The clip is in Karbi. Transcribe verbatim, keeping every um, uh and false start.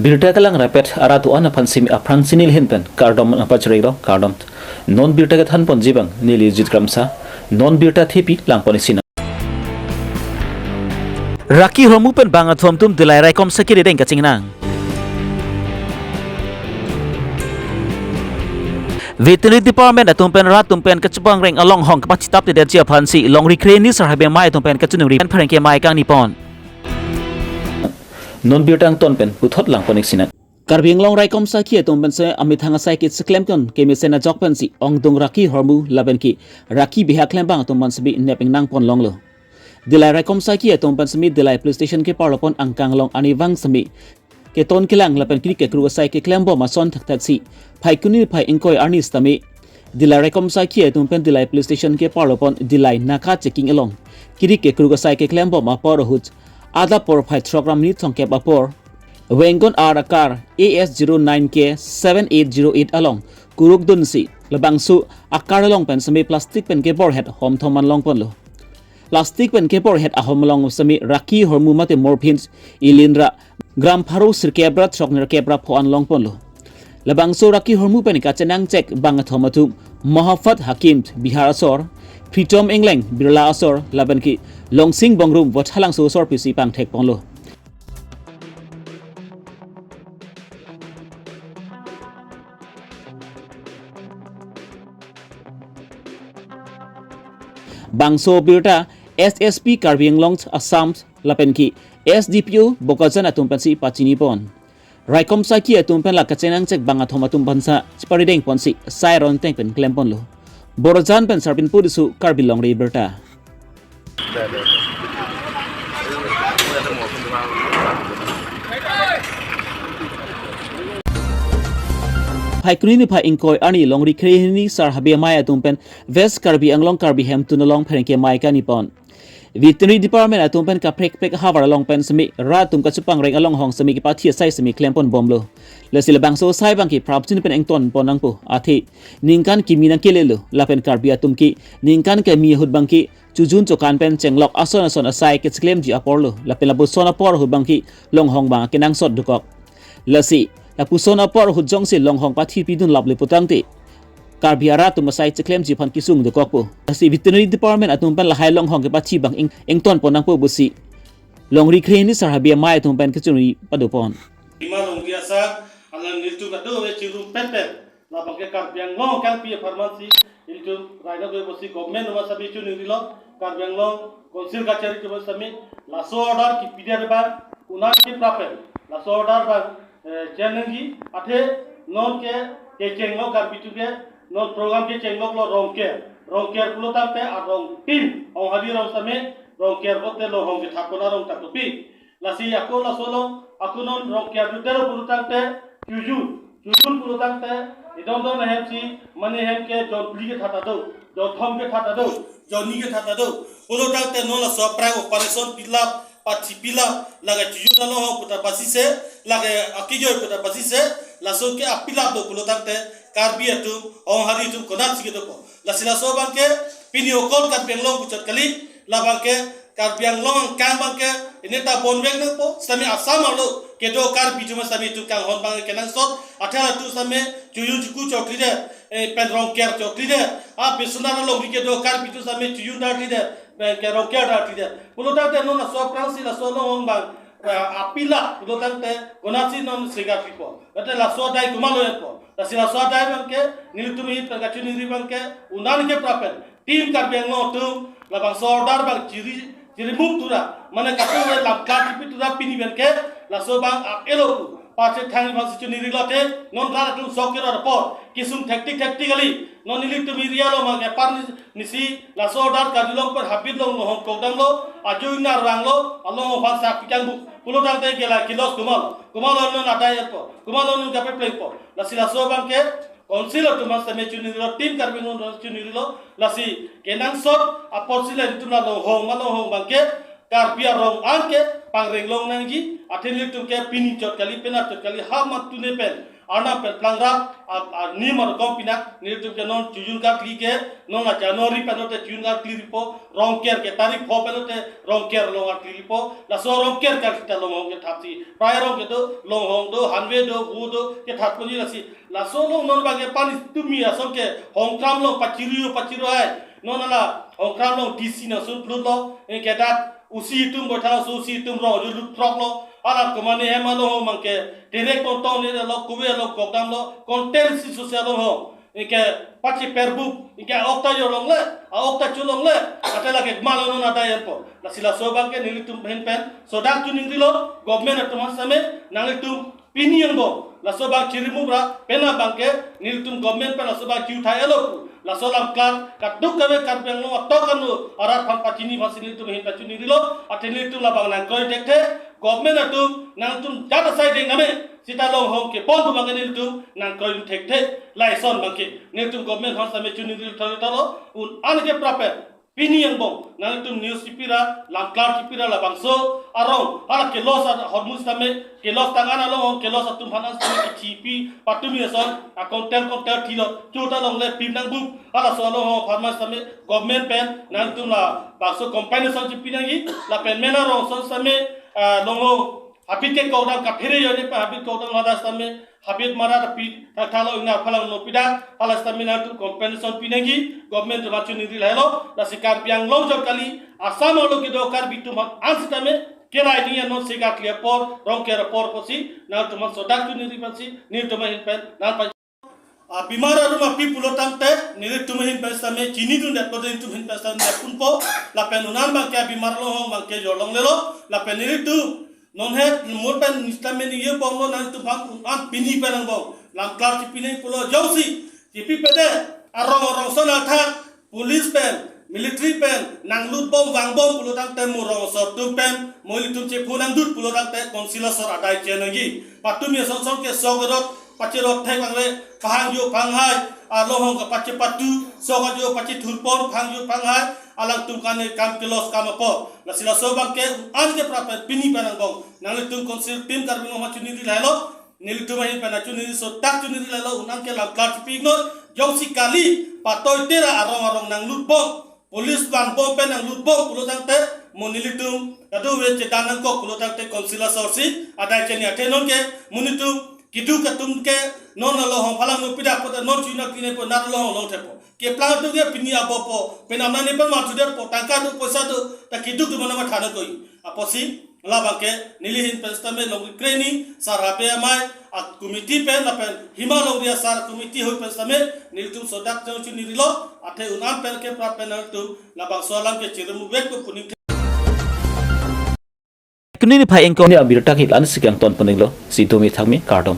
Birta kelang rapet arat do-an aphan simi aphrang si neli ahin pen kardom nangpachirilo, kardom. Non birta kethan ponji abang neli Jit Kramsa, non birta thepi lang pon isi nang. Raki hormu pen bang athom atum Dillai raikom asai kerideng kachingnang. Veterinary Department atum pen rat atum pen kachepangreng along hong kapachitap tidetji aphan si longri kre hini Sar Habe Amei atum pen kachiningri pen pherangke amei kangni pon. Non birta angton pen puthot lang pon isi nang. Karbi Anglong raikom asai atum pen si amethang asai kecheklem kon kemesen ajok pen si ongdung raki hormu lapen ke raki beha klembang atum pen si bi nep ingnang pon longlo. Dillai raikom asai atum pen simi Dillai Police Station keparlo pon angkang along arnivang simi keton kelang lapen kiri kekruk asai keklem bom ason thakthak si Phaikuni phai ingkoi arni sitame Dillai raikom asai atum pen Dillai Police Station keparlo pon Dillai naka checking along kiri kekruk asai keklem bom apor ahut adap porphai throk ra minit thomkep apor Wangon-R akar A S zero nine K seven eight zero eight along kuruk dunsi labangso akar along pen simi plastic pen keborhet hom thom an long ponlo. Plastic pen keborhet ahom along simi raki hormu mate morphine, ilinra gram pharo sirkep ra throk nerkep ra pho an long ponlo. Labangso raki hormu pen kachenangchek bang athom atum Mohammad Hakim Bihar asor, Pritom Engleng Birla asor lapen ke Longsing Bongrung Vothatlangso asor pusi pangthek ponlo. Bangso birta S S P Karbi Anglong Assam lapen ke S D P O Bokajan atum pensi pachini pon. Raikom asai atum pen la kachenangchek bang athom atum aphan si cheparideng ponsi sai ronteng pen klem ponlo. Bokajan pen Sarpin Purisu, Karbi Longri Abirta. Phaikuni niphai ingkoi arni longri kre hini Sar Habe Amei atum pen West Karbi Anglong Karbi Hemtun along pherangke amei kangni pon. Veterinary Department atum pen kaprek prek ahavar along pen simi rat atum kachepangreng along hong simi kepathi asai simi klem pon bomlo. Lasi labangso asai abang ke prapjin pen ington pon nangpo. Athe ningkan kimi nangkelelo lapen Karbi atum ke ningkan kimi ahut abang ke chojun chokan pen chenglok ason ason asai kecheklemji apor lo. Lapen lapuson apor ahut abang ke longhong abang kenangsot dokok. Lasi lapuson apor ahut jongsi longhong pathi pidun laple putangte Karbi arat atum asai cheklemji aphan kesung dokokpo. Lasi Veterinary Department atum pen lahai longhong kepathi abang ing, ington pon nangpo pusi longri kre hini Sar Habe Amei atum pen kechunri pado pon. Ima longri asai alang nelitum kadokave chirum pen pen labang ke Karbi Anglong kangpi apharman si nelitum rainok ve pusi government atum sami chiningrilo, Karbi Anglong Council kachari atum sami laso order kipidet abang unang kiprap pen laso order abang, eh, chennangji. Athe non ke kechenglok Karbi atum ke non program kechengloklo Rongker. Rongker pulo tangte arong tin Onghadi rong sami Rongker bote longhong kethak kona rong ta kopi. Lasi ako laso along ako non Rongker jutero pulo tangte chojun. Chojun pulo tangte idon don ahem si mane hem ke jon phli kethat ta do, jon thom kethat ta do, jon ni kethat ta do. Pulo tangte non laso aphrang operation pilap, pathi pilap, lake chojun along puta basi se, lake akijoi puta basi se, laso ke apilap do pulo tangte Karbi atum, Onghadi atum konatsi kedopo. Lasi laso abang ke pini okon Karbi Anglong puchot kali, labang ke Karbi Anglong angkang abang ke ini ta bonvek nangpo, sami Assam arlo kedo Karbi atum sami atum kanghon abang kenangsot, athe latum sami chojun chuku choklidet, eh, pen Rongker choklidet, a Biswanath alongri kedo Karbi atum sami chojun darlidet, pen ke Rongker darlidet. Pulo tangte non laso aphrang si laso along abang, eh, apilap pulo tangte konatsi non segar pipo. Athe laso adai komatlo enpo. Lasi laso adai abang ke nelitum ahit pen kachiningri abang ke unang keprap pen Team Karbi Anglong atum labangso order abang chiri, chiri muk tura, mane katung le lamkla tipi tura pini pen ke laso abang ap elo pu pachethang abang si chiningrilo te non rat atum sok kerot apor kesung thektik thektik kali. Non nelitum area along abang ke par ni, nisi laso order kajulong pen habit along longhong kok damlo, ajo ingnar vanglo, along aphan sak pikang buk pulo tangte ke la kilos komatlo, komatlo non adai enpo, komatlo non kapeplengpo. Lasi laso abang ke Council atum sami chiningrilo, Team Karbi Anglong atum chiningrilo, lasi kenangsot apor si la nelitum la longhong ma longhong abang ke Karbi arong an ke pangreng long nangji, athe nelitum ke pini chot kali, penap chot kali, ha matune pen Arnam pen plangrap, a, a, nim arkom pinak, nelitum ke non chojun karkli ke, non a January pen lote chojun karkli ripo, Rongker ke tarik pho pen lote Rongker along karkli ripo, laso Rongker karkli ta longhong kethat si, prai arong kedo, longhong do, hanve do, vo do, kethat ponji lasi, laso along non abang ke pani tumi ason ke, hongkram along pachiri-o, pachiro-hai, non ala, hongkram along D C nangsun plut lo, eh, kedak, O C atum boithang, so O C atum rong, ju lut throk lo, ala komane hem along abang ke, terek tongtong ne lo, kove along kokdam lo, content si social along ho. Anke pachi perbuk, anke a-ok ta jo longle, a-ok ta cho longle, ate lake mal non adai enpo. Lasi laso abang ke nelitum ahin pen, sodak choningrilo, government atum aphan sitame, nanglitum pini angbong, laso abang chirimu bra, penap abang ke, nelitum government pen laso abang chu thai elo pu, laso alamklar, kaduk kave Karbi Anglong atok anu, arat aphan pachini aphan si nelitum ahin pen choningrilo, ate nelitum labang nangkroi thekthe, government atum, nangtum jat asai deng name, sita longhong kepon pu abang ke nelitum nangkroi thekthe, lason abang ke. Nelitum government aphan sitame choningri thotlo, un-an ke prapet. Pini angbong, nangtum news chipira, lamklar chipira labangso, arong, hala kelos a hormu sitame, kelos tang an along, kelos atum aphan an sitame kichipi, patumi ason, a content content thilo, chuta longle pip nangbup, halaso along aphan sitame, government pen, nangtum labangso compensation chipi nangji, lapen mena rong ason sitame, ah, longhong, habit ke kokdam kaphere yo ne pa habit kokdam hadak sitame, habit mara tapi, thakthalo ingna phalang no pidak, hala sitame nangtum compensation pi nangji, government atum choningri lahelo, lasi Karbi Anglong jor kali, Assam arlo kedo Karbi atum aphan an sitame, kerai ni ano sega clear apor, Rongker apor pusi, nangtum aphan sodak choningri aphan si, nelitum ahin pen, nang pa. Ah, bimar arum api pulo tangte, nelitum ahin pen sitame, chinidun det lo nelitum ahin pen sitame, punpo, lapen un-an abang ke bimar longhong abang ke jo longlelo, lapen nelitum, non het, mo pen sitame ningje bomlo nangtum aphan un-an pini pen angbong. Lamklar chipi nang pulo jongsi. Chipi pede, arong arong ason athak, police pen, military pen, nanglut bom vang bom pulo tangte mo rong asor atum pen, mo ilitum chephu nangdut pulo tangte council asor adai che nangji. Patumi ason ason ke sok rot, pache rot thek angle, pahang jo pahang hai, alonghong ke pache patu, sok ajo pache thurpon, pahang jo pahang hai, alangtum kane kam kelos kam apor. Lasi laso abang ke, an ke prapet pini pen angbong. Nanglitum council team Karbi Anglong aphan choningri lahelo, nelitum ahin pen choningri sodak choningri lahelo, un-an ke lamklar chipi iknot, jongsi kali, patoi tera arong arong nanglut bom, police van bom pen nanglut bom, pulo tangte, mo nelitum, kadokave chedan nangkok, pulo tangte, council asor si, adai che ni athe non ke, mo nelitum, keduk atum ke, non alonghong phalang no pidak pote, non chuna kine po, non alonghong long thepo. Keplang atum ke pini abo po, penamna ni pen maju det po, tangka do, poisa do, ta keduk do mana matha nangkoi. Apotsi, labang ke, neli ahin pen sitame longri kreni, sar Habe Amei, a committee pen, lapen, Hima Longri asar committee ahoi pen sitame, nelitum sodak jong choningri lo, athe un-an pen ke prapet nangtum, labangso alam ke chirimu vek ko puning. Kuni ni phai ingkong ni abirta ke la-an si kangton poninglo, si domi thangmi kardom.